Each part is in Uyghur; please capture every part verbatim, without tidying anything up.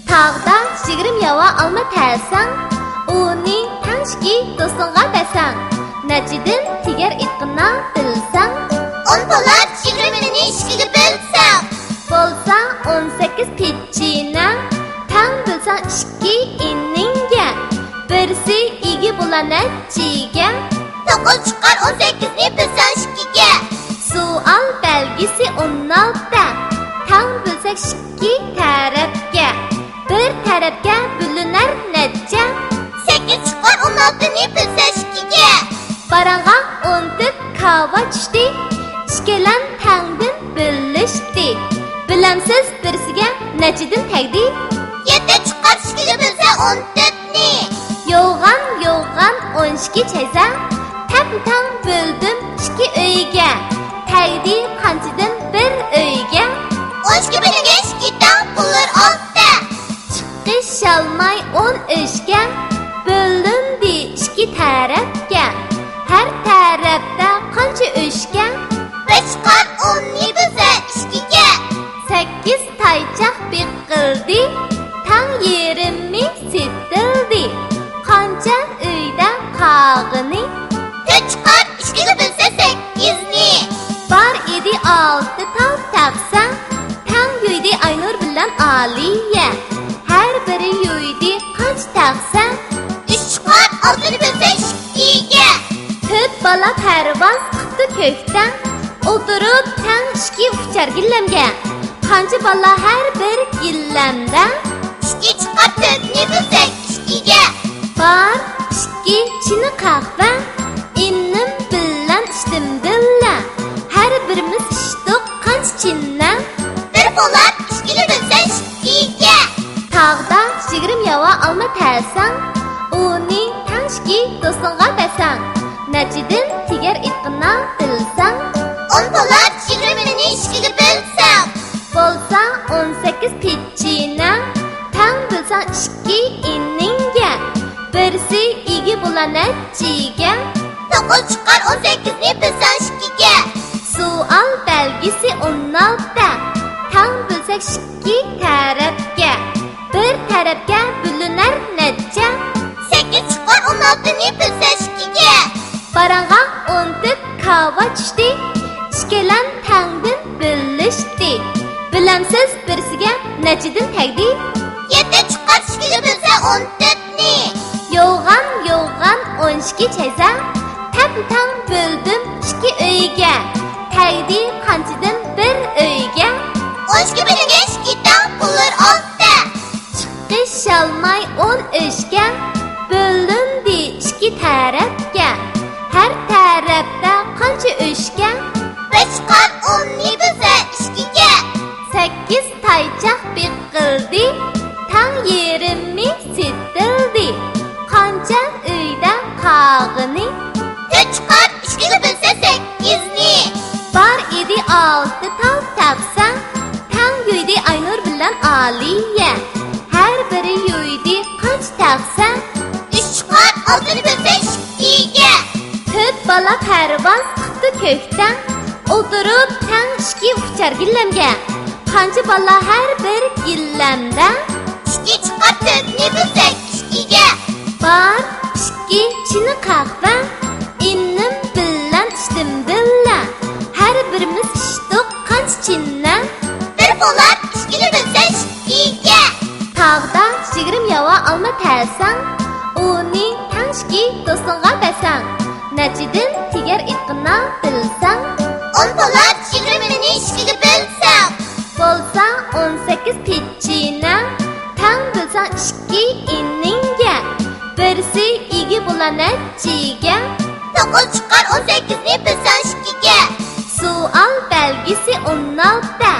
تاغدا يىگىرمە ياۋا ئالما تەرسەڭ، ئۇنى تەڭ ئىككى دوستۇڭغا بەرسەڭ، نەچچىدىن تېگەر ئېيتقىنا بىلسەڭ. ئون پولات يىگىرمىنى ئىككىگە بۆلسەڭ، بولسا ئون سەككىز پىچىنەڭ، تەڭ بۆلسەڭ ئىككى ئىنىڭگە، بىرسى ئىگە بولا نەچچىگە؟ توققۇز چىقار ئون سەككىزنى بۆلسەڭ ئىككىگە. سوئال بەلگىسى ئون ئالتە. تەڭ بۆلسەك ئىككى تەرەپكە، بىر تەرەپكە بۆلۈنەر نەچچە؟ سەككىز چىقار ئون ئالتىنى بۆلسەك ئىككىگە. باراڭغا ئون تۆت كاۋا چۈشتى. ئىككىلەن تەڭدىن بۆلۈشتى. بىلەمسىز، بىرسىگە نەچچىدىن تەگدى؟ يەتتە چىقار ئىككىگە بۆلسە ئون تۆتنى. يوغان، يوغان ئون ئىككى چەيزە. تەڭ تەڭ بۆلدۈم ئىككى ئۆيگە. تەگدى قانچىدىن بىر ئۆيگە؟ ئون ئىككى بۆلۈنگەن ئىككى تەڭ بولۇر ئالتە. چىقىشالماي ئون ئۆچكە، بۆلۈندى ئىككى تەرەپكە. ھەر تەرەپتە قانچە ئۆچكە؟ بەش چىقار ئوننى بۆلسە ئىككىگە. سەككىز تايچاق بېقىلدى، تەڭ يېرىمى سېتىلدى. قانچە ئۆيدە قالغىنى؟ تۆت چىقار ئىككىگە بۆلسە سەككىزنى. بار ئىدى ئالتە تال تەخسە، تەڭ يۇيدى ئاينۇر بىلەن ئالىيە. ھەر بىرى يۇيدى قانچە تەخسە؟ ئۈچ چىقار ئالتىنى بۆلسە ئىككىگە. تۆت بالا پەرۋاز قىپتۇ كۆكتە، ئولتۇرۇپ تەڭ ئىككى ئۇچار گىلەمگە. قانچە بالا ھەر بىر گىلەمدە؟ ئىككى چىقار تۆتنى بۆلسەك ئىككىگە. بار ئىككى چىنە قەھۋە، ئىنىم بىلەن ئىچتىم بىللە. ھەر بىرىمىز ئىچتۇق قانچە چىنە؟ بىر پولات ئىككىگە بۆلسەك ئىككىگە. تاغدا يىگىرمە ياۋا ئالما تەرسەڭ، ئۇنى تەڭ ئىككى دوستۇڭغا بەرسەڭ، نەچچىدىن تېگەر ئېيتقىنا بىلسەڭ. ئون پولات يىگىرمىنى ئىككىگە بۆلسەڭ، بولسا ئون سەككىز پىچىنە. تەڭ بۆلسەڭ ئىككى ئىنىڭگە، بىرسى ئىگە بولا نەچچىگە؟ توققۇز چىقار ئون سەككىزنى بۆلسەڭ ئىككىگە. سوئال بەلگىسى ئون ئالتە. تەڭ بۆلسەك ئىككى تەرەپكە، بىر تەرەپكە بۆلۈنەر نەچچە؟ سەككىز چىقار ئون ئالتىنى بۆلسە ئىككىگە. باراڭغا ئون تۆت كاۋا چۈشتى. ئىككىلەن تەڭدىن بۆلۈشتى. بىلەمسىز، بىرسىگە نەچچىدىن تەگدى؟ يەتتە چىقار ئىككىگە بۆلسە ئون تۆتنى. يوغان، يوغان ئون ئىككى چەيزە. تەڭ تەڭ بۆلدۈم ئىككى ئۆيگە. تەگدى قانچىدىن بىر ئۆيگە؟ ئون ئىككى بۆلۈنگەن ئىككى تەڭ بولۇر ئالتە. چىقىشالماي ئون ئۆچكە، بۆلۈندى ئىككى تەرەپكە. ھەر تەرەپتە قانچە ئۆچكە؟ بەش چىقار ئوننى بۆلسە ئىككىگە. سەككىز تايچاق بېقىلدى، تەڭ يېرىمى سېتىلدى. قانچە ئۆيدە قالغىنى؟ تۆت چىقار ئىككىگە بۆلسە سەككىزنى. بار ئىدى ئالتە تال تەخسە، تەڭ يۇيدى ئاينۇر بىلەن ئالىيە. ھەر بىرى يۇيدى قانچە تەخسە؟ ئۈچ چىقار ئالتىنى بۆلسە ئىككىگە. تۆت بالا پەرۋاز قىپتۇ كۆكتە، ئولتۇرۇپ تەڭ ئىككى ئۇچار گىلەمگە. قانچە بالا ھەر بىر گىلەمدە؟ ئىككى چىقار تۆتنى بۆلسەك ئىككىگە. بار ئىككى چىنە قەھۋە، ئىنىم بىلەن ئىچتىم بىللە. ھەر بىرىمىز ئىچتۇق قانچە چىنە؟ بىر پولات ئىككىنى بۆلسەك ئىككىگە. تاغدا يىگىرمە ياۋا ئالما تەرسەڭ، ئۇنى تەڭ ئىككى دوستۇڭغا بەرسەڭ، نەچچىدىن تېگەر ئېيتقىنا بىلسەڭ. ئون پولات يىگىرمىنى ئىككىگە بۆلسەڭ، بولسا ئون سەككىز پىچىنە. تەڭ بۆلسەڭ ئىككى ئىنىڭگە، بىرسى ئىگە بولا نەچچىگە؟ توققۇز چىقار ئون سەككىزنى بۆلسەڭ ئىككىگە. سوئال بەلگىسى ئون ئالتە.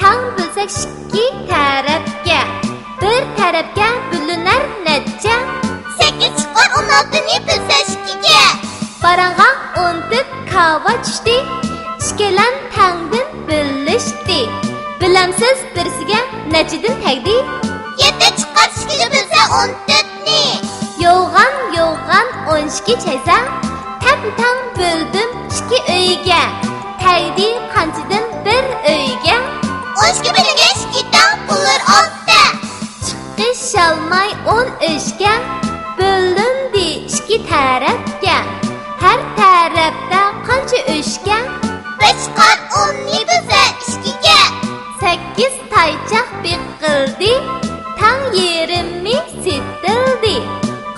تەڭ بۆلسەك ئىككى تەرەپكە، بىر تەرەپكە بۆلۈنەر نەچچە؟ سەككىز چىقار ئون ئالتىنى بۆلسە ئىككىگە. باراڭغا ئون تۆت كاۋا چۈشتى. ئىككىلەن تەڭدىن بۆلۈشتى. بىلەمسىز، بىرسىگە نەچچىدىن تەگدى؟ يەتتە چىقار ئىككىگە بۆلسە ئون تۆتنى. يوغان، يوغان ئون ئىككى چەيزە. تەڭ تەڭ بۆلدۈم ئىككى ئۆيگە. كەلدى قانچىدىن بىر ئۆيگە. ئون ئىككى بىلىگە ئىككى تەڭ بولۇر ئالتە. چىقىشالماي ئون ئۆچكە، بۆلۈندى ئىككى تەرەپكە. ھەر تەرەپتە قانچە ئۆچكە؟ بىر چىقار ئوننى بۆلسە ئىككىگە. سەككىز تايچاق بېقىلدى، تاڭ يېرىمى سېتىلدى.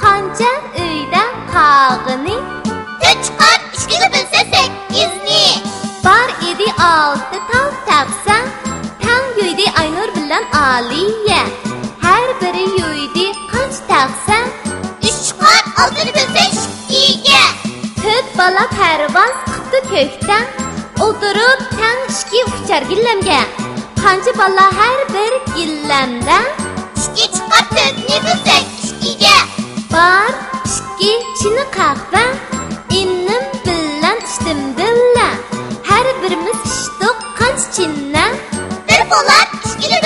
قانچە ئۆيدە قالغىنى؟ تۆت چىقار ئىككىگە بۆلسە سەككىزنى. بار ئىدى ئالتە تال تەخسە، تەڭ يۇيدى ئاينۇر بىلەن ئالىيە. ھەر بىرى يۇيدى قانچە تەخسە؟ ئۈچ چىقار ئالتىنى بۆلسە ئىككىگە. تۆت بالا پەرۋاز قىپتۇ كۆكتە، ئولتۇرۇپ تەڭ ئىككى ئۇچار گىلەمگە. قانچە بالا ھەر بىر گىلەمدە؟ ئىككى چىقار تۆتنى بۆلسەك ئىككىگە. بار ئىككى چىنە قەھۋە، ئىنىم بىلەن ئىچتىم بىللە. ھەر بىرىمىز ئىچتۇق قانچە چىنە؟ بىر پولات ئىككىنى